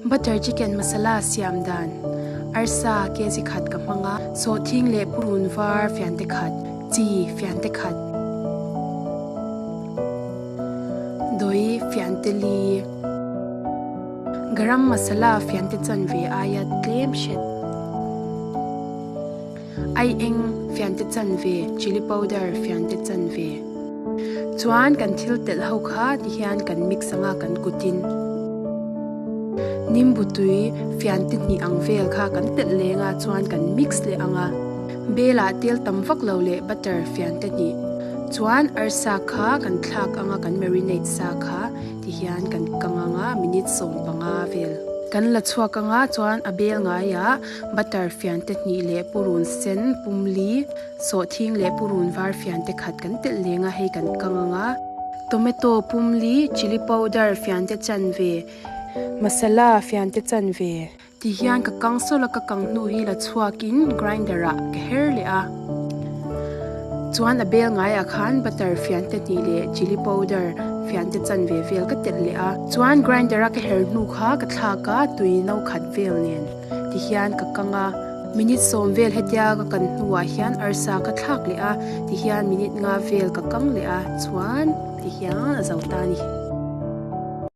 Butter chicken masala siam dan, Arsa kg khat ka hmang a, sawhthing leh purun var fiante khat, chi fiante khat, dawi fiante li, garam masala fiante chanve aia tlem hret, aieng fiante chanve, chilli powder fiante chanve. Chuan kan thil telh ho kha ti hian kan mix anga kan kutin nimbu tui fian te hnih ang vel kha kan telh leng a chuan kan mix leh ang a bel ah tel tam vak lo leh butter fian te hnih chuan arsa kha kan thlak anga kan marinate sa kha ti hian kan kang anga minute 15 vel kan la chhuak anga chuan a bel ngaiah butter fian te hnih leh purun sen pumli Sawhthing leh purun var fian te khat kan telh leng a, hei kan kang ang a. Tomato pumli, chilli powder fian te chan ve, masala fian te chan ve. Ti hian ka kang sawlh a, ka kang hnu hi la chhuakin grinder ah ka her leh a. Chuan a bel ngaiah khan butter fian te hnih leh chilli powder fian te chan ve vel ka telh leh a. Chuan grinder a ka her hnu kha ka thlak a, tui no khat vel nen. Ti hian ka kang a, minute sawm vel hetia ka kan hnuah hian arsa ka thlak leh a, ti hian minute nga vel ka kang leh a, chuan ti hian a zo ta a ni.